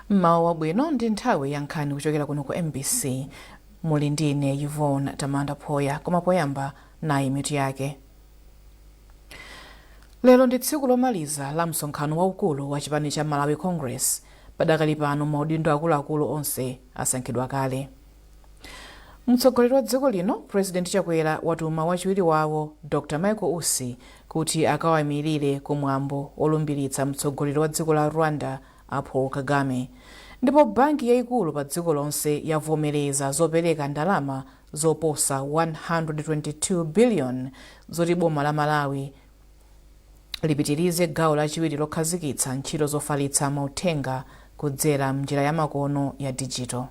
Mmawa wabwino, ndi nthawi ya nkhani kuchokera kuno ku MBC. Muli ndi ine Yvonne Tamanda Phoya, koma poyamba nayi mitu yake. Lero ndi tsiku lomaliza la msonkhano waukulu wa chipani cha Malawi Congress. Padakali pano maudindo akuluakulu onse asankhidwa kale. Mtsogoleri wa dziko lino President Chakwera watuma wachiwiri wawo Dr Michael Usi kuti akawayimirire kumwambo wolumbiritsa mtsogoleri wa dziko la Rwanda a Paul Kagame. Ndipo banki yayikulu pa dziko lonse yavomereza zopereka ndalama zoposa 122 billion zoti boma la Malawi lipitirize gawo lachiwiri lokhazikitsa ntchito zofalitsa mauthenga kudzera mnjira ya makono ya digital.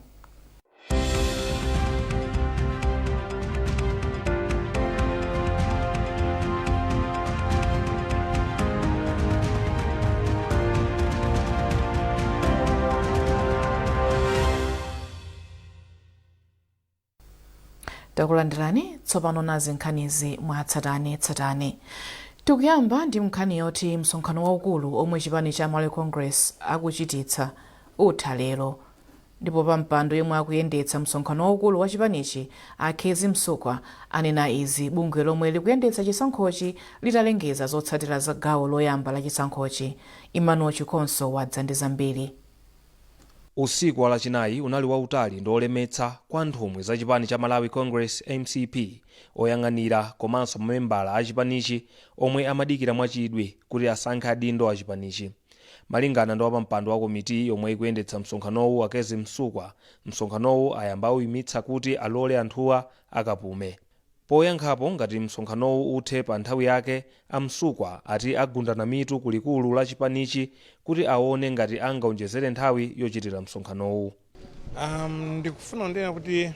Takulandirani tsopano nazi nkhanizi mwa tsatane. Tikuyamba ndi nkhani yoti msonkhano waukulu omwe chipani cha Malawi Congress akuchititsa utha lero, ndipo wapampando yemwe akuyendetsa msonkhano waukulu wa chipanichi a Kezzie Msukwa anena izi bungwe lomwe likuyendetsa chisankhochi litalengeza zotsatira za gawo loyamba la chisankhochi. Emmanuel Chikonso wadza ndi zambiri. Usiku wa Lachinayi unali wautali ndi olemetsa kwa nthumwi za chipani cha Malawi Congress, mcp, oyang'anira komanso mamembala a chipanichi omwe amadikira mwachidwi kuti asankhe adindo a chipanichi. Malingana ndi wapampando wa komiti yomwe ikuyendetsa msonkhanowu a Kezzie Msukwa, msonkhanowu ayamba auyimitsa kuti alole anthuwa akapume. Poyankhapo ngati msonkhanowu uthe pa nthawi yake, a Msukwa ati agundana mitu ku likulu la chipanichi kuti awone ngati angaonjezere nthawi yochitira msonkhanowu. Ndikufuna kunena kuti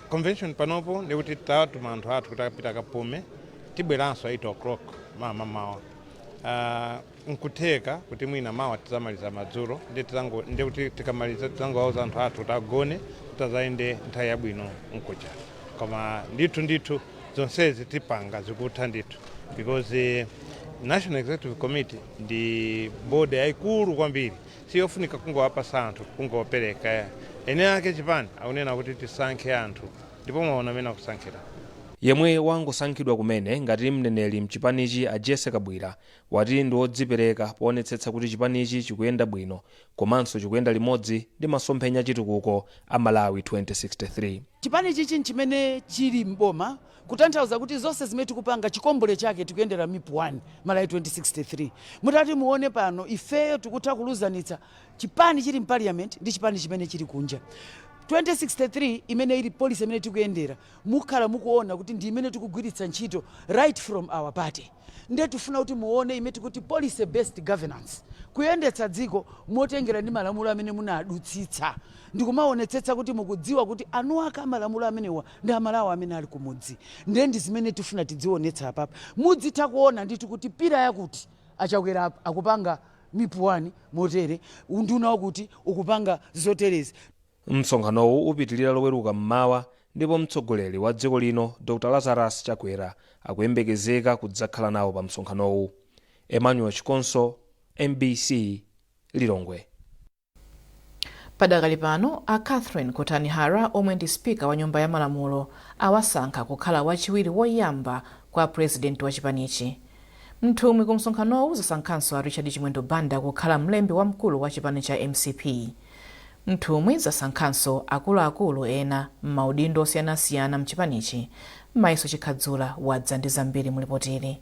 convention panopo ndikuti tatuma anthu athu kuti akapita akapume, tibweranso 8 o'clock mamawa. Nkutheka kuti mwina mawa tizamaliza madzulo, ndikuti tikamaliza tizangowauza anthu athu kuti agone kuti azayende nthawi yabwino nkuja. Koma ndithu ndithu zonsezi tipanga zikutha ndithu, because National Executive Committee ndi body yayikulu kwambiri, siyofunika kungowapasa anthu kungowapereka. Ene ake chipani akunena kuti tisankhe anthu, ndipo mwaona amene akusankhira. Yemwe wangosankhidwa kumene ngati mneneri mchipanichi a Jesse Kabwira wati ndi wodzipereka poonetsetsa kuti chipanichi chikuyenda bwino komanso chikuyenda limodzi ndi masomphenya achitukuko a Malawi 2063. Chipani chichi nchimene chili mboma, kutanthauza kuti zonse zimene tikupanga chikombole chake tikuyendera MIP 1, Malawi 2063. Mutati muone pano, ifeyo tikutha kuluzanitsa chipani chili mparliament ndi chipani chimene chili kunja. 2063 imene ili policy imene tikuyendera, mukhala mukuona kuti ndi imene tikugwiritsa ntchito right from our party. Ndiye tifuna kuti muone imene tikuti policy based governance, kuyendetsa dziko motengera ndi malamulo amene munadutsitsa, ndikumaonetsetsa kuti mukudziwa kuti anu ake amalamulo amenewa ndi Amalawi amene ali kumudzi. Ndiye ndi zimene tifuna tidzionetsa apapa. Mudzitha kuona ndithu kuti pillar yakuti aChakwera akupanga MIP 1 motere, unduna wakuti ukupanga zoterezi. Msonkhanowu upitilira Loweruka mmawa ndipo mtsogoleri wa dziko lino Dr Lazarus Chakwera akuyembekezeka kudzakhala nawo pa msonkhanowu. Emmanuel Chikonso, MBC, Lilongwe. Padakali pano a Catherine Gotani Hara omwe ndi speaker wa nyumba ya malamulo awasankha kukhala wachiwiri woyamba kwa president wa chipanichi. Nthumwi ku msonkhanowu zasankhanso a Richard Chimwendo Banda kukhala mlembi wamkulu wa chipani cha mcp. Nthumwi zasankhanso akuluakulu ena m'maudindo osiyanasiyana mchipanichi. Maiso Chikhadzula wadza ndi zambiri mulipotili.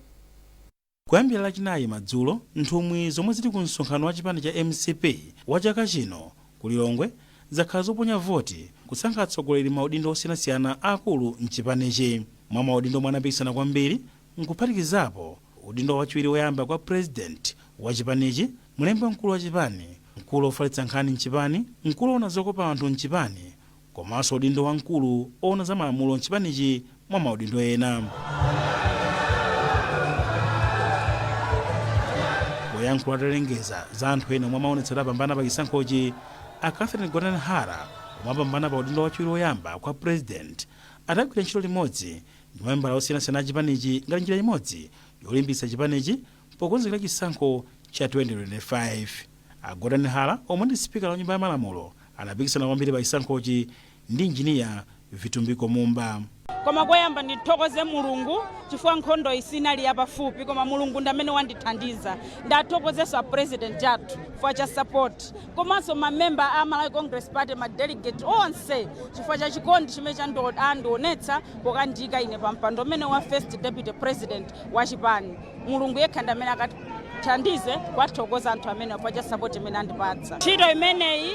Kuyambira Lachinayi madzulo, nthumwi zomwe zili ku msonkhano wa chipani cha mcp wa chaka chino ku Lilongwe zakhala zoponya voti kusankha atsogoleri maudindo osiyanasiyana aakulu mchipanichi. Mwa maudindo omwe anapikisana kwambiri nkuphatikizapo udindo wa wachiwiri woyamba kwa president wa chipanichi, mlembi wamkulu wa chipani, mkulu ofalitsa nkhani mchipani, mkulu owona zokopa anthu mchipani komanso udindo wa mkulu owona za malamulo mchipanichi, mwa maudindo ena. Poyankhula atalengeza za anthu ena omwe amaonetsa apambana pa chisankhochi, a Catherine Gotani Hara omwe apambana pa udindo wachiwiri woyamba kwa president adagwira ntchito limodzi ndi mamembala osiyanasiyana a chipanichi ngati njira imodzi yolimbikitsa chipanichi pokonzekera chisankho cha 2025. A Gotani Hara, omwe ndi sipikala wa Nyumba ya Malamulo, anapikisana kwambiri pa chisankhochi ndi Injiniya Vitumbiko Mumba. Koma koyamba ndithokoze Mulungu chifukwa nkhondo iyi sinali yapafupi, koma Mulungu ndi amene wandithandiza. Ndathokozenso a President athu chifukwa cha support, komanso mamemba a Malawi Congress Party, ma delegate onse, chifukwa cha chikondi chimene andionetsa pokandiyika ine pa mpando umene wa First Deputy President wa chipani. Mulungu yekha ndi amene akathandize kuwathokoza anthu amene chifukwa cha support imene andipatsa. Ntchito imeneyi,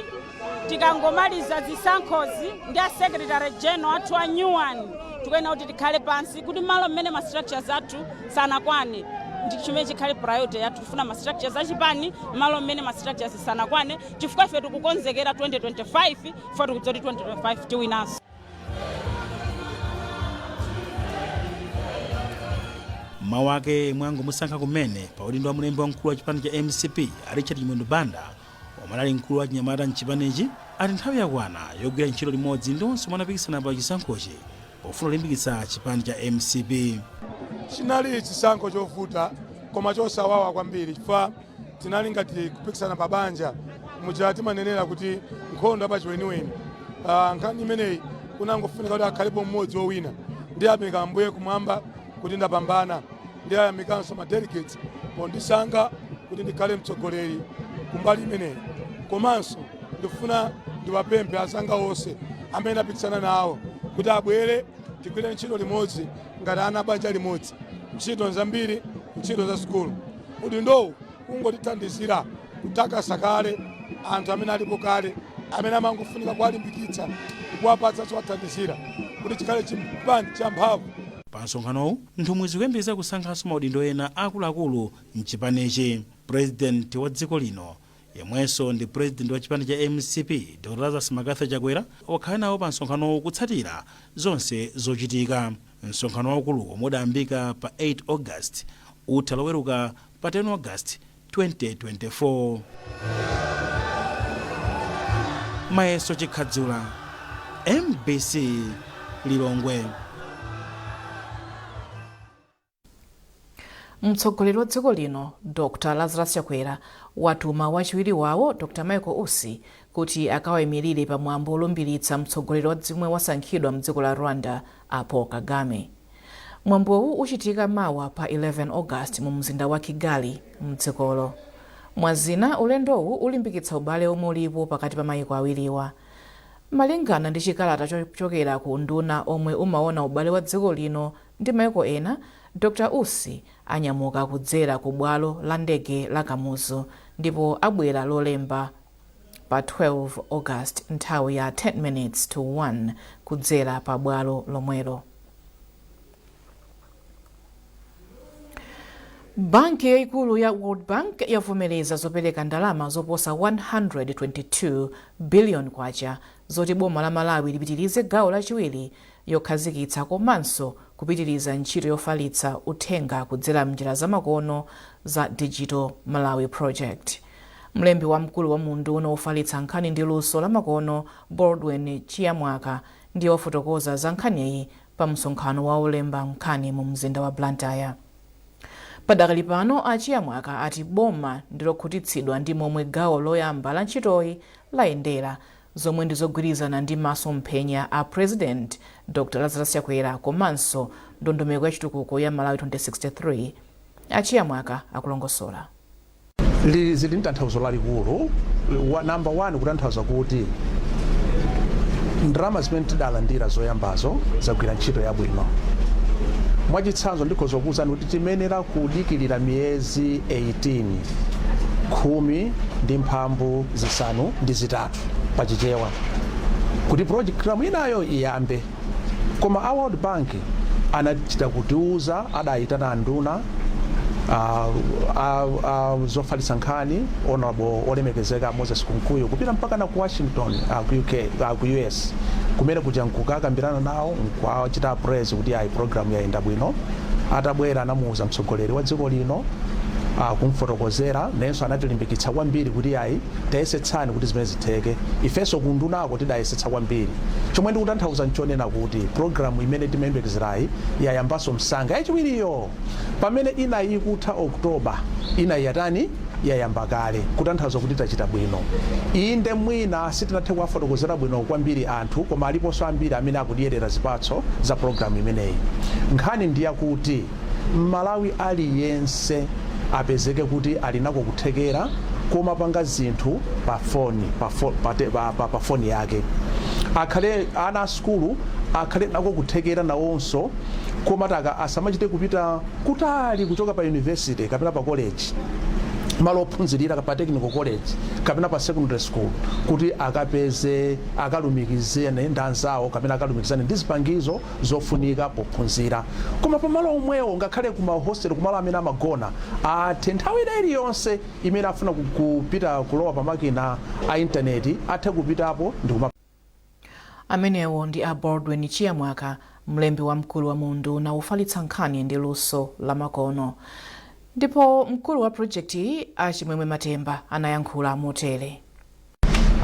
tikangomaliza zisankhozi ndi a Secretary General athu a new one, tikuyenera kuti tikhale pansi kuti malo mmene ma structures athu sanakwane, ndi chimene chikhale priority yathu, kufuna ma structures achipani malo mmene ma structures sanakwane, chifukwa ife tikukonzekera 2025, chifukwa tikudziwa kuti 2025 tiwinanso. Mawu ake mwangomusankha kumene pa udindo wa mlembi wamkulu wa chipani cha MCP, a Richard Chimwendo Banda, omwe anali mkulu wa chinyamata mchipanichi, ati nthawi yakwana yogwira ntchito limodzi ndi onse omwe anapikisana pa chisankhochi pofuna kulimbikitsa chipani cha MCP. Chinali chisankho chovuta koma chosawawa kwambiri, chifukwa tinali ngati kupikisana pa banja muja timanenera kuti nkhondo apachiweniweni. Nkhani imeneyi kunangofunika kuti akhalepo mmodzi wowina. Ndiyamika Ambuye kumwamba kuti ndapambana. Ndiyamikanso ma delegates pondisankha kuti ndikhale mtsogoleri kumbali imeneyi. Komanso ndifuna ndiwapemphe azanga onse amene apikisana nawo kuti abwere tigwire ntchito limodzi ngati ana banja limodzi. Ntchito zambiri, ntchito za sukulu, udindowu kungotithandizira kutakasa kale anthu amene alipo kale, amene amangofunika kuwalimbikitsa, kuwapatsa, kuwathandizira kuti chikhale chipani champhamvu. Pa msonkhanowu nthumwi zikuyembekeza kusankhanso maudindo ena akuluakulu mchipanichi. President wa dziko lino yemwenso ndi president wa chipani cha MCP, Dr Lazarus McCarthy Chakwera, wakhala nawo pa msonkhanowu kutsatira zonse zochitika. Msonkhano waukulu omwe udayambika pa 8 August utha Loweruka pa 10 August 2024. Mayeso Chikhadzula, MBC, Lilongwe. Mtsogoleri wa dziko lino Dr Lazarus Chakwera watuma wachiwiri wawo Dr Michael Usi kuti akawayimirire pamwambo olumbiritsa mtsogoleri wa dzimwe wasankhidwa mdziko la Rwanda, a Paul Kagame. Mwambowu uchitika mawa pa 11 August mu mzinda wa Kigali mdzikolo. Mwazina, ulendowu ulimbikitsa ubale omwe ulipo pakati pa mayiko awiriwa. Malingana ndi chikalata chochokera ku unduna omwe umaona ubale wa dziko lino ndi mayiko ena, Dr Usi anyamuka kudzera ku bwalo la ndege la Kamuzu ndipo abwera Lolemba pa 12 August nthawi ya 10 minutes to 1 kudzera pa bwalo lomwelo. Banki yayikulu ya World Bank yavomereza zopereka ndalama zoposa 122 billion kwacha zoti boma la Malawi lipitirize gawo lachiwiri yokhazikitsa komanso kupitiriza ntchito yofalitsa uthenga kudzera mnjira zamakono za Digital Malawi Project. Mlembi wamkulu wa unduna wofalitsa nkhani ndi luso lamakono, Baldwin Chiyamwaka, ndiye wafotokoza za nkhaniyi pa msonkhano wa olemba nkhani mu mzinda wa Blantyre. Padakali pano, a Chiyamwaka ati boma ndilokhutitsidwa ndi momwe gawo loyamba la ntchitoyi layendera, zomwe ndizogwirizana ndi masomphenya a President Dr Lazarus Chakwera komanso ndondomeko ya chitukuko ya Malawi 2063. A Chiyamwaka akulongosola. Zili ndi tanthauzo lalikulu. Number one, kutanthauza kuti ndalama zimene tidalandira zoyambazo zagwira ntchito yabwino. Mwachitsanzo, ndikhoza kukuwuzani kuti timenera kudikirira miyezi 18, 18 pachichewa, kuti program inayo iyambe, koma a World Bank anachita kutiuza, adayitana anduna zofalitsa nkhani, Honorable olemekezeka Moses Kunkuyu, kupita mpaka na ku Washington, ku UK, ku US, kumene kuja nkukakambirana nawo, nkuwachita praise kuti ayi, program yayenda bwino. Atabwera anamuuza mtsogoleri wa dziko lino, kumfotokozera, nayenso anatilimbikitsa kwambiri kuti ayi, tayesetsani kuti zimene zitheke. Ifenso kundunako tidayesetsa kwambiri. Chomwe ndikutanthauza nchonena kuti program imene timayembekezerayi yayambanso msanga, yachiwiriyo, pamene inayi ikutha October, inayi yatani. Yayamba kale, kutanthauza kuti tachita bwino. Inde, mwina sitinathe kuwafotokozera bwino kwambiri anthu, koma aliponso ambiri amene akudyerera zipatso za programu imeneyi. Nkhani ndiyakuti Mmalawi aliyense apezeke kuti ali nako kuthekera komapanga zinthu pa foni, pa foni yake. Akhale ana a sukulu, akhale nako kuthekera nawonso komataka asamachite kupita kutali kuchoka pa university kapena pa college, malo ophunzirira pa technical college kapena pa secondary school, kuti akapeze, akalumikizane ndi anzawo kapena akalumikizane ndi zipangizo zofunika pophunzira. Koma pamalo omwewo, ngakhale kuma hostel, kumalo amene amagona, athe nthawi ina iliyonse imene afuna kupita kulowa pa makina a intaneti, athe kupitapo ndi kuma. Amenewo ndi a Baldwin Chiyamwaka, mlembi wamkulu wa unduna wofalitsa nkhani ndi luso lamakono. Ndipo mkulu wa project iyi, Achimwemwe Matemba, anayankhula motere.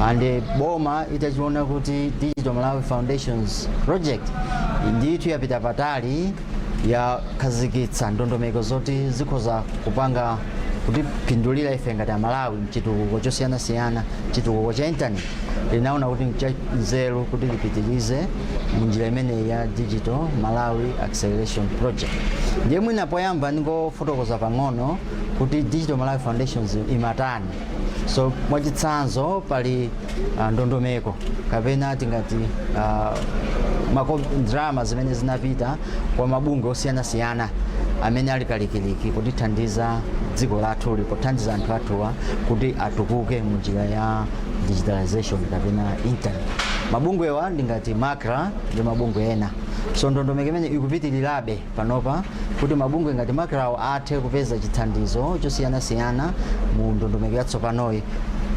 And boma itachiona kuti Digital Malawi Foundations project ndithu yapita patali, yakhazikitsa ndondomeko zoti zikhoza kupanga kutipindulira ife ngati Amalawi mchitukuko chosiyanasiyana, chitukuko cha intaneti, linaona kuti nzeru kuti lipitirize munjira imeneyi ya Digital Malawi Acceleration Project. Ndiye mwina poyamba ndingofotokoza pang'ono kuti Digital Malawi Foundations imatani. So mwachitsanzo, pali ndondomeko kapena tingati ndalama zimene zinapita kwa mabungwe osiyanasiyana amene ali kalikiliki kutithandiza dziko lathuli, pothandiza anthu athuwa kuti atukuke mu njira ya digitalization kapena internet. Mabungwewa ndingati MACRA ndi mabungwe ena. So ndondomeko imene ikupitirirabe panopa kuti mabungwe ngati MACRAwo athe kupeza chithandizo chosiyanasiyana mu ndondomeko yatsopanoyi.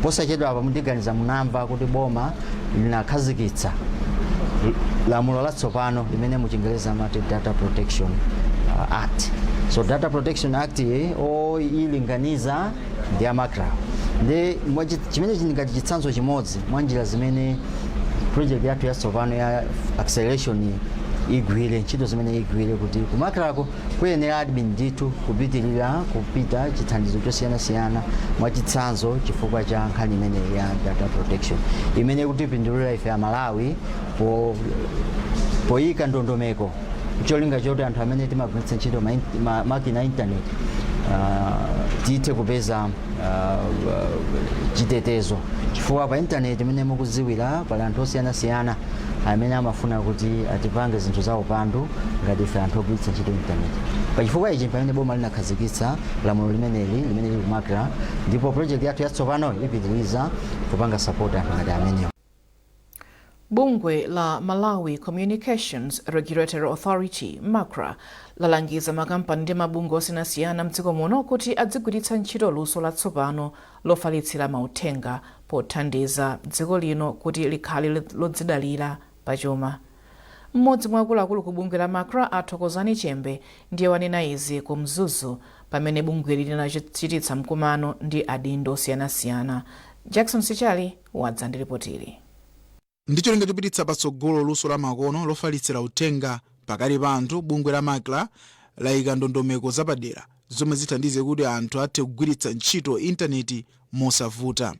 Posachedwa apa mundiganiza munamva kuti boma linakhazikitsa lamulo latsopano limene muchingereza amati Data Protection Act. So Data Protection Act iyi oyilinganiza ndi a MACRA. Ndi chimene chili ngati chitsanzo chimodzi mwa njira zimene project yathu yatsopano ya acceleration igwire ntchito, zimene igwire kuti ku MACRAko kuyenera admin ndithu kupitirira kupita chithandizo chosiyanasiyana, mwachitsanzo chifukwa cha nkhani imeneyi ya data protection imene kutipindulira ife Amalawi poyika ndondomeko cholinga choti anthu amene timagwiritsa ntchito makina a internet tithe kupeza chitetezo, chifukwa pa internet imene mukudziwira pali anthu osiyanasiyana amene amafuna kuti atipange zinthu za upandu ngati ife anthu ogwiritsa ntchito internet. Pachifukwa ichi pamene boma linakhazikitsa lamulo limeneli limene lili ku MACRA, ndipo project yathu yatsopano ipitiriza kupanga support anthu ngati amenewo. Bungwe la Malawi Communications Regulatory Authority, MACRA, lalangiza makampani ndi mabungwe osiyanasiyana mdziko muno kuti adzigwiritsa ntchito luso latsopano lofalitsira mauthenga pothandiza dziko lino kuti likhale lodzidalira pachuma. Mmodzi mwa akuluakulu ku bungwe la MACRA, Athokozani Chembe, ndiye wanena izi ku Mzuzu pamene bungweli linachititsa mkumano ndi adindo osiyanasiyana. Jackson Sichali wadza ndi ripotili. Ndi cholinga chopititsa patsogolo luso la makono lofalitsira uthenga pakati pa anthu, bungwe la MACRA layika ndondomeko zapadera zomwe zithandize kuti anthu athe kugwiritsa ntchito intaneti mosavuta.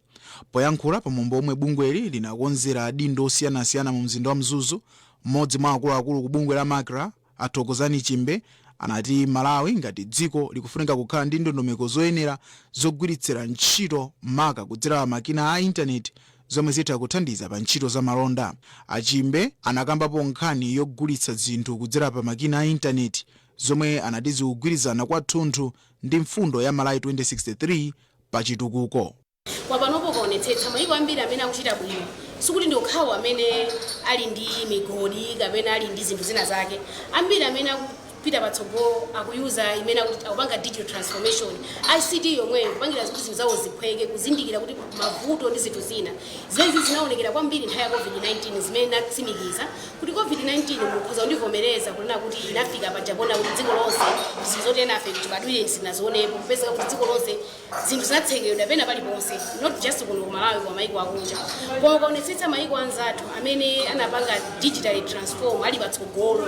Poyankhula pamwambo omwe bungweli linakonzera adindo osiyanasiyana mu mzinda wa Mzuzu, mmodzi mwa akuluakulu ku bungwe la MACRA, Athokozani Chimbe, anati Malawi ngati dziko likufunika kukhala ndi ndondomeko zoyenera zogwiritsira ntchito maka kudzera makina a intaneti zomwe zitha kuthandiza pa ntchito za malonda. Achimbe anakambapo nkhani yogulitsa zinthu kudzera pa makina a intaneti zomwe anati zikugwirizana kwathunthu ndi mfundo ya Malawi 2063 pa chitukuko. Kwapanopo ukaonetsetsa mayiko ambiri amene akuchita bwino, sikuti ndi okhawo amene ali ndi migodi kapena ali ndi zinthu zina zake. Ambiri amene akupita patsogolo akuyuza imene akupanga digital transformation, ICT yomweyo, kupangira kuti zinthu zawo ziphweke, kuzindikira kuti mavuto ndi zinthu zina zimenezi zinaonekera kwambiri nthawi ya COVID-19, zimene natsimikiza kuti COVID-19, mukhoza kundivomereza kunena kuti inafika pajapona kuti dziko lonse, zinthu zoti enafe chibadwire sitinazionepo, kupezeka kuti dziko lonse zinthu zinatsekedwa pena paliponse, not just kuno ku Malawi kwa maiko akunja. Koma ukaonetsetsa maiko anzathu amene anapanga digitally transform ali patsogolo,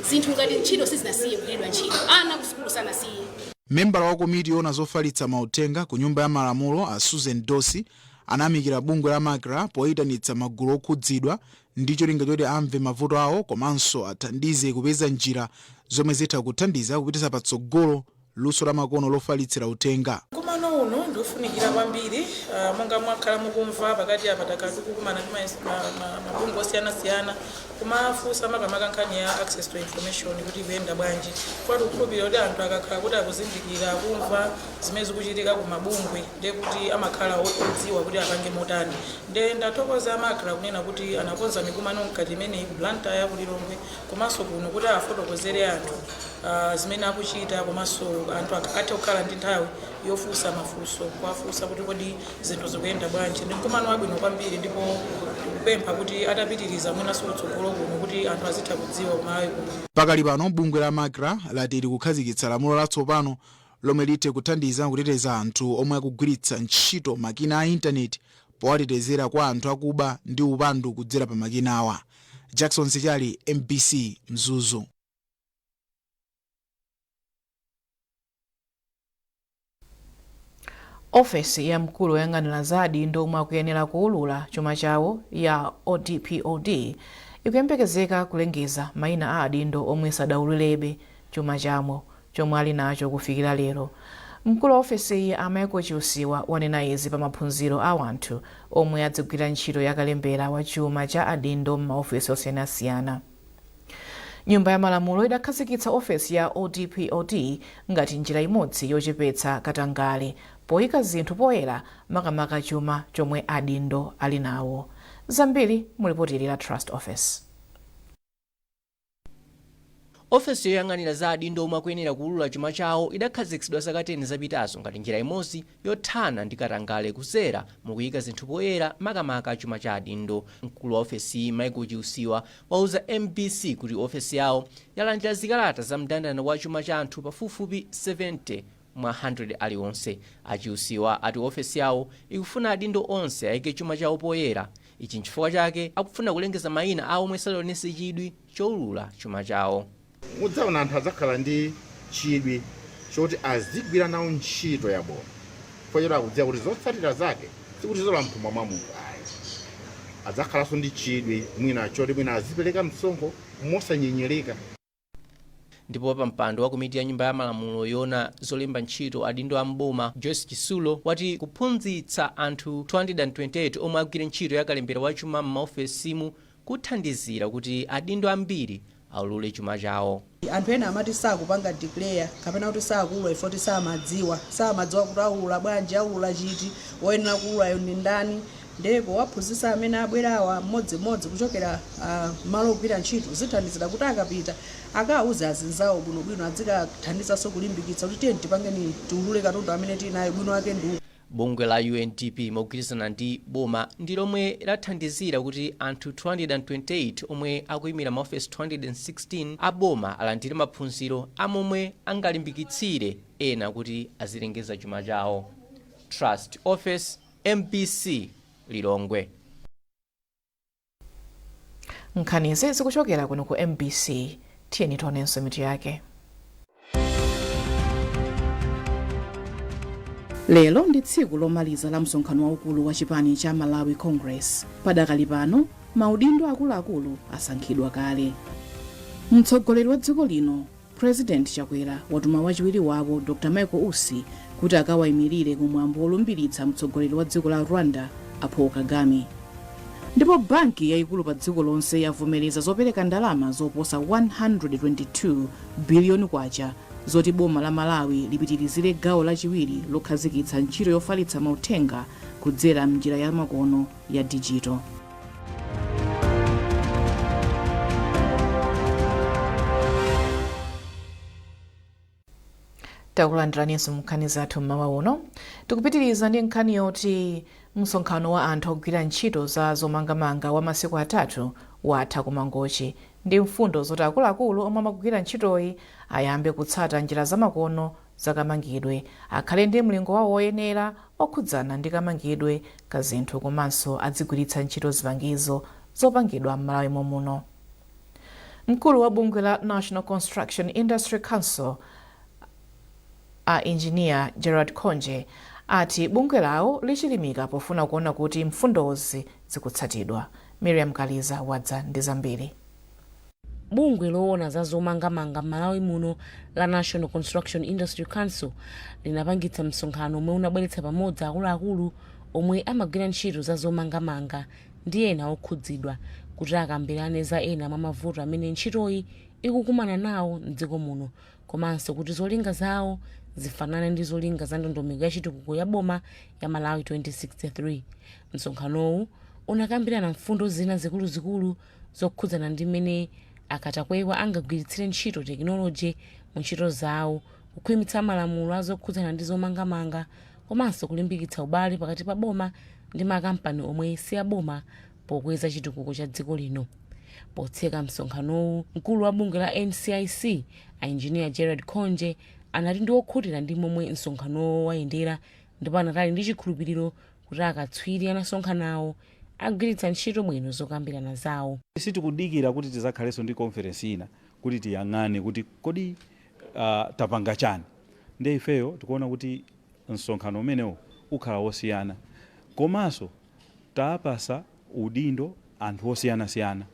zinthu ngati ntchito sizinasiye kugwiridwa ntchito, ana ku sukulu sanasiye. Membala wa komiti yoona zofalitsa mauthenga ku Nyumba ya Malamulo a Susan Dossi anayamikira bungwe la MACRA poyitanitsa magulu okhudzidwa ndi cholinga choti amve mavuto awo komanso athandize kupeza njira zomwe zitha kuthandiza kupititsa patsogolo luso la makono lofalitsira uthenga. Mkumano uno ndi ofunikira kwambiri monga mwakhala mukumva pakati apa takhala tikukumana ndi mabungwe osiyanasiyana kumafunsa makamaka nkhani ya access to information kuti ikuyenda bwanji, chifukwa tikukhulupirira kuti anthu akakhala kuti akuzindikira, akumva zimene zikuchitika ku mabungwe, ndiye kuti amakhala odziwa kuti apange motani. Ndiye ndathokoza a MACRA kunena kuti anakonza mikumano ngati imeneyi ku Blantyre, ku Lilongwe komanso kuno kuti afotokozere anthu zimene akuchita komanso anthu athe kukhala ndi nthawi yofunsa mafunso, kuwafunsa kuti kodi zinthu zikuyenda bwanji. Ndi mkumano wabwino kwambiri ndipo tikupempha kuti atapitiriza mwinanso kutsogolo kuno kuti anthu azitha kudziwa kuMalawi kuno. Pakali pano bungwe la MACRA lati likukhazikitsa lamulo latsopano lomwe lithe kuthandiza kuteteza anthu omwe akugwiritsa ntchito makina a intaneti powatetezera kwa anthu akuba ndi upandu kudzera pa makinawa. Jackson Sichali, MBC, Mzuzu. Ofesi ya mkulu woyang'anira za adindo omwe akuyenera kuulula chuma chawo ya ODPOD ikuyembekezeka kulengeza maina a adindo omwe sadaululebe chuma chawo chomwe ali nacho kufikira lero. Mkulu wa ofesiyi a Michael Chiusiwa wanena izi pa maphunziro a wanthu omwe adzigwira ntchito ya kalembera wa chuma cha adindo m'maofesi osiyanasiyana. Nyumba ya Malamulo idakhazikitsa ofesi ya ODPOD ngati njira imodzi yochepetsa katangale poyika zinthu poyera makamaka chuma chomwe adindo ali nawo. Zambiri mu lipoti ili la Trust Office. Ofesi yoyang'anira za adindo omwe akuyenera kuulula chuma chawo idakhazikitsidwa zaka 10 zapitazo ngati njira imodzi yothana ndi katangale kudzera mukuyika zinthu poyera makamaka chuma cha adindo. Mkulu wa ofesiyi Michael Chiusiwa wauza mbc kuti ofesi yawo yalandira zikalata za mndandanda wa chuma cha anthu pafupifupi 70 mwa 100 aliwonse. A Chiusiwa ati ofesi yawo ikufuna adindo onse ayike chuma chawo poyera. Ichi nchifukwa chake akufuna kulengeza mayina a omwe sadaonetse chidwi choulula chuma chawo. Mudzaona anthu adzakhala ndi chidwi choti azigwira nawo ntchito ya boma chifukwa choti akudziwa kuti zotsatira zake sikuti zolowa mthumba mwa munthu ayi. Adzakhalanso ndi chidwi mwina choti mwina azipereka msonkho mosanyinyirika. Ndipo wapampando wa komiti ya nyumba ya malamulo yoona zolemba ntchito adindo a m'boma Joyce Chitsulo wati kuphunzitsa anthu 228 omwe agwire ntchito ya kalembera wa chuma m'maofesimu kuthandizira kuti adindo ambiri aulule chuma chawo. Anthu ena amati sakupanga declare kapena kuti sakuulula chifukwa kuti samadziwa, samadziwa kuti aulula bwanji, aulula chiti, woyenera kuululayo ndi ndani. Ndiye powaphunzitsa amene abwerawa mmodzimmodzi kuchokera malo ogwira ntchito zithandizira kuti akapita akawauze azinzawo bwinobwino, adzikathandizanso kulimbikitsa kuti tiyeni tipangeni tiulule katundu amene tili naye, ubwino wake ndi uwu. Bungwe la UNDP mogwirizana ndi boma ndi lomwe lathandizira kuti anthu 228 omwe akuyimira maofesi 216 a boma alandire maphunziro a momwe angalimbikitsire ena kuti azilengeza chuma chawo. Trust Office, MBC, Lilongwe. Nkhanizi zikuchokera kuno ku MBC. Tiyeni tionenso mitu yake. Lero ndi tsiku lomaliza la msonkhano waukulu wa chipani cha Malawi Congress. Padakali pano, maudindo akuluakulu asankhidwa kale. Mtsogoleri wa dziko lino President Chakwera watuma wachiwiri wawo Dr Michael Usi kuti akawaimirire ku mwambo wolumbiritsa mtsogoleri wa dziko la Rwanda a Paul Kagame. Ndipo banki yayikulu pa dziko lonse yavomereza zopereka ndalama zoposa 122 biliyoni kwacha zoti boma la Malawi lipitirizire gawo lachiwiri lokhazikitsa ntchito yofalitsa mauthenga kudzera mnjira ya makono ya dijito. Takulandiraninso mu nkhani zathu mmawa uno. Tikupitiriza ndi nkhani yoti msonkhano wa anthu ogwira ntchito za zomangamanga wa masiku atatu watha ku Mangochi ndi mfundo zoti akuluakulu omwe amagwira ntchitoyi ayambe kutsata njira zamakono zakamangidwe, akhale ndi mlingo wawo woyenera okhudzana ndi kamangidwe ka zinthu komanso adzigwiritsa ntchito zipangizo zopangidwa m'Malawi momuno. Mkulu wa bungwe la National Construction Industry Council, A Engineer Gerald Khonje ati bungwe lawo lichilimika pofuna kuona kuti mfundozi zikutsatidwa. Miriam Kaliza wadza ndi zambiri. Bungwe loona za zomangamanga m'Malawi muno la National Construction Industry Council linapangitsa msonkhano omwe unabweretsa pamodzi akuluakulu omwe amagwira ntchito za zomangamanga ndi ena okhudzidwa kuti akambirane za ena mwa mavuto amene ntchitoyi ikukumana nawo mdziko muno, komanso kuti zolinga zawo zifanane ndi zolinga za ndondomeko ya chitukuko ya boma ya Malawi 2063. Msonkhanowu unakambirana mfundo zina zikuluzikulu zokhudzana ndi mmene akatakwewa angagwiritsire ntchito tekinoloji mu ntchito zawo, kukhwimitsa malamulo azokhudzana ndi zomangamanga, komanso kulimbikitsa ubale pakati pa boma ndi makampani omwe si aboma pokweza chitukuko cha dziko lino. Potseka msonkhanowu, mkulu wa bungwe la NCIC, a Engineer Gerald Khonje, anati ndi okhutira ndi momwe msonkhanowo wayendera, ndipo anati ali ndi chikhulupiriro kuti akatswiri anasonkhanawo agwiritsa ntchito bwino zokambirana zawo. Sitikudikira kuti tizakhalenso ndi conference ina kuti tiyang'ane kuti kodi tapanga chani. Ndiye ifeyo tikuona kuti msonkhano umenewo ukhala wosiyana, komanso tapasa udindo anthu osiyanasiyana,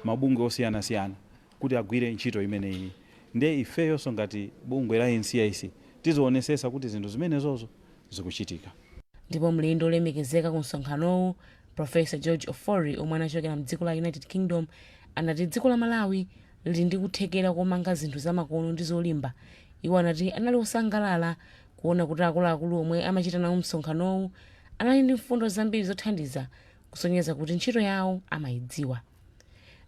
mabungwe osiyanasiyana kuti agwire ntchito imeneyi. Ndiye ifeyonso ngati bungwe la NCIC tizionesesa kuti zinthu zimenezozo zikuchitika. Ndipo mlendo olemekezeka ku msonkhanowu, Professor George Ofori, omwe anachokera mdziko la United Kingdom, anati dziko la Malawi lili ndi kuthekera komanga zinthu zamakono ndi zolimba. Iwo anati anali osangalala kuona kuti akuluakulu omwe amachita nawo msonkhanowu anali ndi mfundo zambiri zothandiza kusonyeza kuti ntchito yawo amayidziwa.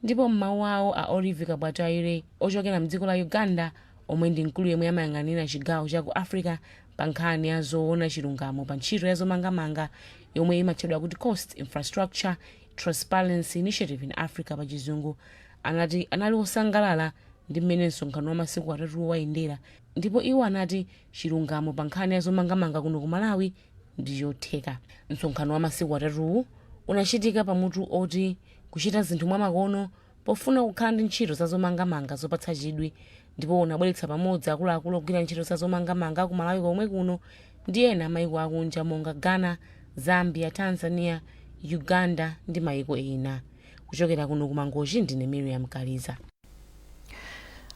Ndipo m'mawu awo, a Olive Kabwataire ochokera mdziko la Uganda, omwe ndi mkulu yemwe amayang'anira chigawo cha ku Africa pa nkhani ya zoona chilungamo pa ntchito ya zomangamanga yomwe imatchedwa kuti Cost Infrastructure Transparency Initiative in Africa pa Chizungu, anati anali osangalala ndi mmene msonkhano wa masiku atatuwo wayendera, ndipo iwo anati chilungamo pa nkhani ya zomangamanga kuno ku Malawi ndi chotheka. Msonkhano wa masiku atatuwu unachitika pamutu oti kuchita zinthu mwamakono pofuna kukhala ndi ntchito za zomangamanga zopatsa chidwi, ndipo unabweretsa pamodzi akuluakulu ogwira ntchito za zomangamanga ku Malawi komwe kuno ndi ena mayiko akunja monga Ghana, Zambia, Tanzania, Uganda ndi mayiko ena. Kuchokera kuno ku Mangochi, ndine Miriam Kaliza.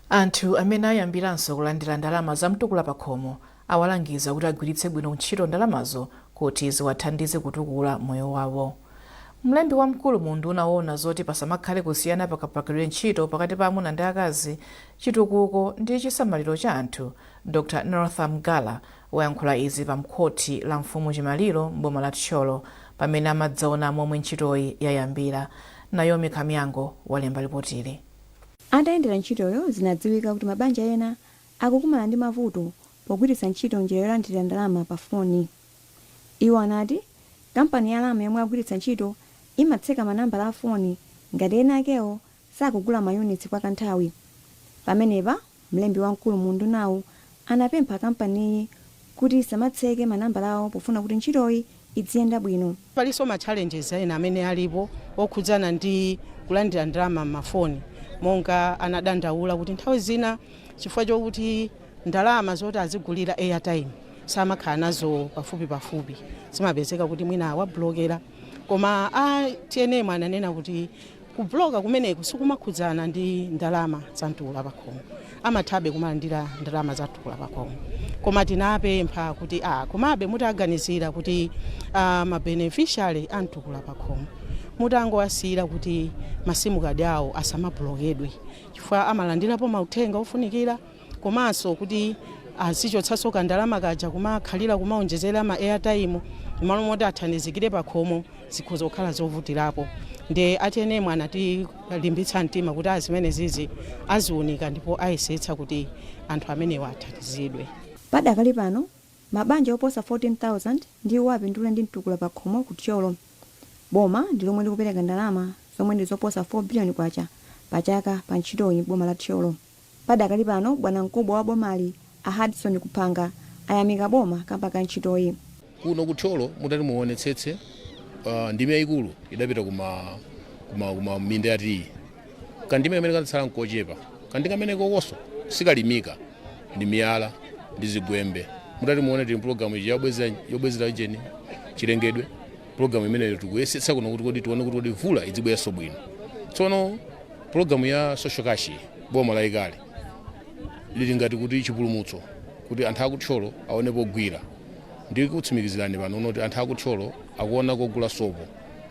Anthu amene ayambiranso kulandira ndalama za mtukula pakhomo awalangiza kuti agwiritse bwino ntchito ndalamazo kuti ziwathandize kutukula moyo wawo. Mlembi wamkulu mu unduna woona zoti pasamakhale kusiyana pakagwiridwe ntchito pakati pa amuna ndi akazi, chitukuko ndi chisamaliro cha anthu, Dr Northam Gala, wayankhula izi pa mkhoti la Mfumu Chimaliro m'boma la Thyolo pamene amadzaona momwe ntchitoyi yayambira. Naomi Kamyango walemba lipotili. Atayendera ntchitoyo, zinadziwika kuti mabanja ena akukumana ndi mavuto pogwiritsa ntchito njira yolandira ndalama pa foni. Iwo anati kampani ya lamya yomwe akugwiritsa ntchito imatseka manambala a foni ngati ena akewo sakugula mayunitsi kwa kanthawi. Pamenepa mlembi wamkulu mu undunawu anapempha kampaniyi kuti isamatseke manambala awo pofuna kuti ntchitoyi idziyenda bwino. Palinso ma challenges ena amene alipo okhudzana ndi kulandira ndalama m'mafoni, monga anadandaula kuti nthawi zina chifukwa chokuti ndalama zoti azigulira airtime samakhala nazo pafupi pafupi, zimapezeka kuti mwina awablokera. Koma a TNM ananena kuti kubloka kumeneku sikumakhudzana ndi ndalama za mtukula pakhomo, amathabe kumalandira ndalama za mtukula pakhomo. Koma tinapempha kuti komabe mutaganizira kuti ma beneficiary a mtukula pakhomo mutangowasiyira kuti ma SIM card awo asamablokedwe, chifukwa amalandirapo mauthenga ofunikira, komanso kuti azichotsanso kandalama kaja kumakhalira kumaonjezera ma airtime malo moti athandizikire pakhomo, zikhoza kukhala zovutirapo. Ndi a TNM anatilimbitsa mtima kuti azimene zizi aziunika ndipo ayesetsa kuti anthu amenewa athandizidwe. Padakali pano mabanja oposa 14,000 ndiwo apindula ndi mtukula pakhomo ku Thyolo. Boma ndi lomwe likupereka ndalama zomwe ndi zoposa 4 biliyoni kwacha pa chaka pa ntchitoyi boma la Thyolo. Padakali pano bwanamkubwa wa bomali a Hudson Kuphanga ayamika boma kamba ka ntchitoyi. Kuno ku Thyolo mutati muonetsetse, ndime yayikulu idapita kuma minda ya tiyi. Kandime kamene katsala nkochepa, kandime kamene kokonso sikalimika, ndi miyala ndi zigwembe. Mutati muone, tili mpulogalamu iji yobwezera ijeni chilengedwe. Pulogalamu imeneyo tikuyesetsa kuno kuti kodi tione kuti kodi mvula idzibweranso bwino. Tsono pulogalamu ya social cash boma layikale lili ngati kuti chipulumutso kuti anthu akuthyolo aone pogwira. Ndikutsimikizirani pano kuti anthu akuthyolo akuona kogula sopo,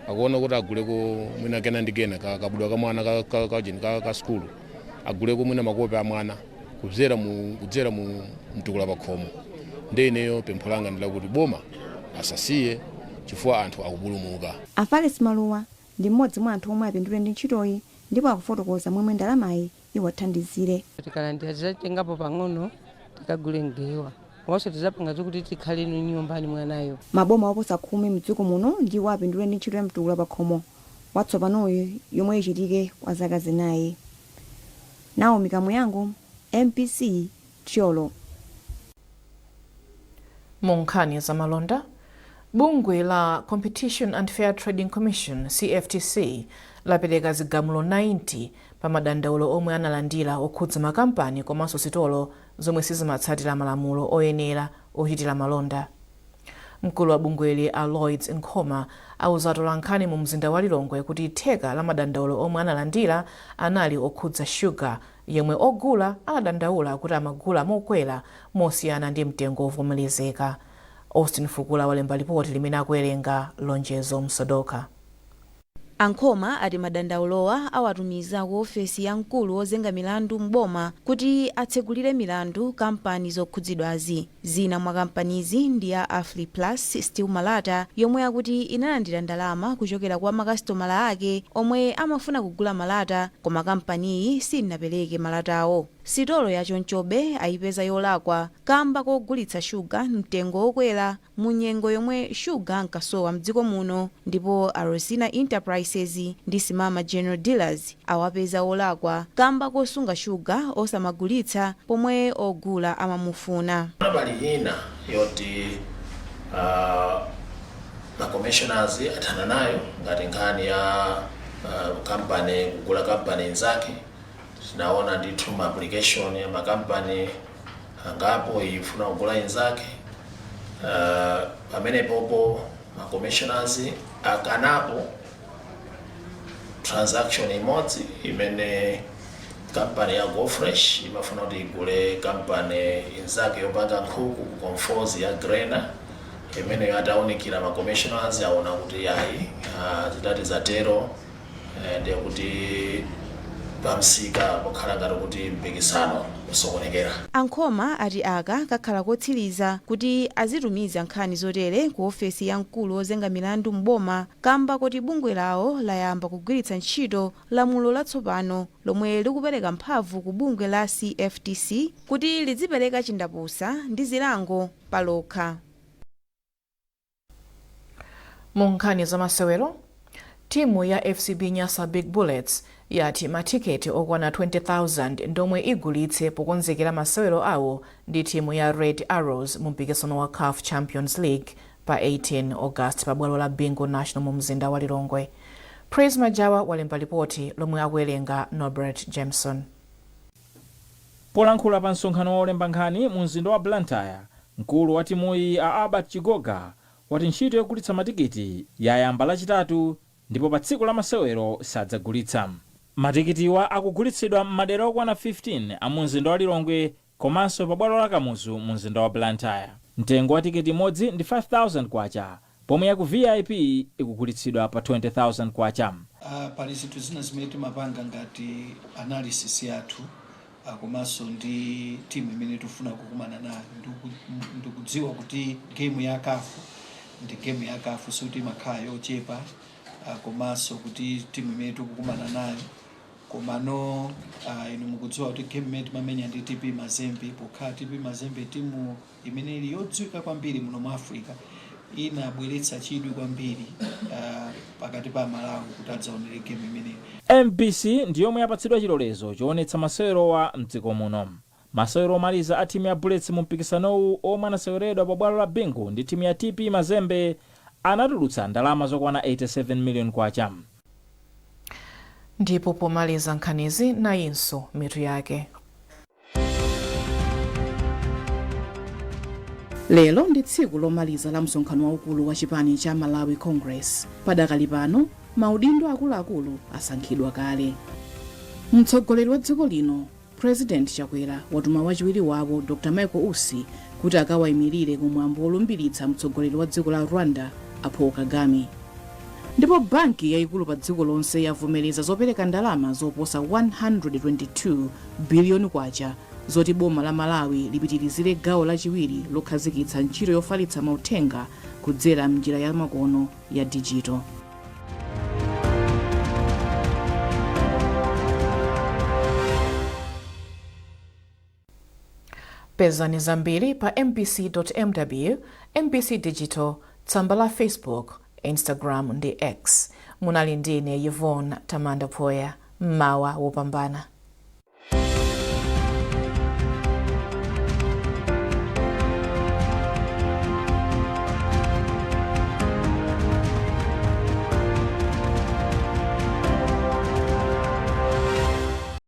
akuona kuti aguleko mwina kena ndi kena kabudwa ka mwana ka sukulu, aguleko mwina makope a mwana kudzera mu mtukula pakhomo. Ndi ineyo pempho langa ndilakuti boma asasiye, chifukwa anthu akupulumuka. A Faris Maluwa ndi mmodzi mwa anthu omwe apindule ndi ntchitoyi ndipo akufotokoza momwe ndalamayi iwathandizire. Tikalandira tizatengapo pang'ono tikagule mgewa, komanso tizapanga zokuti tikhale nyumba ni mwanayo. Maboma oposa 10 mdziko muno ndiwo apindule ndi ntchito ya mtukula pakhomo watsopanoyo yomwe ichitike kwa zaka 4. Naomi Kamuyango, MBC, Thyolo. Mu nkhani zamalonda, bungwe la Competition and Fair Trading Commission, CFTC, lapereka zigamulo 90 pa madandaulo omwe analandira okhudza makampani komanso sitolo zomwe sizimatsatira malamulo oyenera ochitira malonda. Mkulu wa bungweli, a Lloyds Nkhoma, auza atolankhani mu mzinda wa Lilongwe kuti theka la madandaulo omwe analandira anali okhudza shuga yemwe ogula anadandaula kuti amagula mokwera mosiyana ndi mtengo wovomerezeka. Austin Fukula walemba lipoti limene akuwerenga Lonjezo Msodoka. Ankhoma ati madandaulowa awatumiza ku ofesi ya mkulu wozenga milandu m'boma kuti atsegulire milandu kampani zokhudzidwazi. Zina mwa kampanizi ndi ya Afriplus Steel Malata, yomwe akuti inalandira ndalama kuchokera kwa makasitomala ake omwe amafuna kugula malata, koma kampaniyi sinapereke malatawo. Sitolo ya Chonchobe ayipeza yolakwa kamba kogulitsa shuga mtengo wokwera mu nyengo yomwe shuga ankasowa mdziko muno, ndipo a Rosina Enterprises ndi Simama General Dealers awapeza olakwa kamba kosunga shuga osamagulitsa pomwe ogula amamufuna. Pali ina yoti ma commissioners athana nayo, ngati nkhani ya kampani kugula kampani inzake. Tinaona ndithu ma application ya makampani angapo ifuna kugula inzake. Pamenepopo ma commissioners akanapo transaction imodzi imene kampani ya GoFresh imafuna kuti igule kampani inzake yopanga nkhuku ku Conforzi ya Grena. Imeneyo ataunikira ma commissioners aona kuti ayi, zidati zatero, ndiye kuti pamsika pokhala ngati kuti mpikisano usokonekera. Ankhoma ati aka kakhala kotsiriza kuti azitumiza nkhani zotere ku ofesi ya mkulu wozenga milandu m'boma, kamba kuti bungwe lawo layamba kugwiritsa ntchito lamulo latsopano lomwe likupereka mphamvu ku bungwe la CFTC kuti lidzipereka chindapusa ndi zilango palokha. Mu nkhani zamasewero, timu ya FCB Nyasa Big Bullets yati matiketi okwana 20,000 ndomwe igulitse pokonzekera masewero awo ndi timu ya Red Arrows mu mpikisano wa CAF Champions League pa 18 August pa bwalo la Bingu National mu mzinda wa Lilongwe. Praise Majawa walemba lipoti lomwe akuwerenga Norbert Jameson. Polankhula pa msonkhano wa olemba nkhani mu mzinda wa Blantyre, mkulu wa timuyi a Albert Chigoga wati ntchito yogulitsa matikiti yayamba Lachitatu ndipo pa tsiku la masewero sadzagulitsa. Matikitiwa akugulitsidwa m'madera okwana 15 a mu mzinda wa Lilongwe komanso pa bwalo la Kamuzu mu mzinda wa Blantyre. Mtengo wa tiketi imodzi ndi 5000 kwacha, pomwe yaku VIP ikugulitsidwa pa 20,000 kwacha. Pali zinthu zina zimene timapanga ngati analysis yathu, komanso ndi timu imene tikufuna kukumana nayo. Ndikudziwa kuti game ya CAF ndi game ya CAF, sikuti imakhala yochepa, komanso kuti timu imene tikukumana nayo. Komano inu mukudziwa kuti game imene timamenya ndi TP Mazembe, pokhala TP Mazembe timu imene ili yodziwika kwambiri muno mu Africa, inabweretsa chidwi kwambiri pakati pa Malawi kuti adzaonere game imeneyo. MBC ndi yomwe yapatsidwa chilolezo choonetsa masewerowa mdziko muno. Masewero omaliza a timu ya Bullets mu mpikisanowu, omwe anaseweredwa pa bwalo la Bingu ndi timu ya TP Mazembe, anatulutsa ndalama zokwana 87 million kwacha. Ndipo pomaliza nkhanizi, nayinso mitu yake. Lero ndi tsiku lomaliza la msonkhano waukulu wa chipani cha Malawi Congress. Padakali pano maudindo akuluakulu asankhidwa kale. Mtsogoleri wa dziko lino President Chakwera watuma wachiwiri wawo Dr Michael Usi kuti akawayimirire kumwambo wolumbiritsa mtsogoleri wa dziko la Rwanda a Paul Kagame. Ndipo banki yayikulu pa dziko lonse yavomereza zopereka ndalama zoposa 122 biliyoni kwacha zoti boma la Malawi lipitirizire gawo lachiwiri lokhazikitsa ntchito yofalitsa mauthenga kudzera mnjira ya makono ya dijito. Pezani zambiri pa mbc.mw, mbc Digital, tsamba la Facebook, Instagram ndi X. Munali ndine Yvonne Tamanda Phoya. Mmawa wopambana.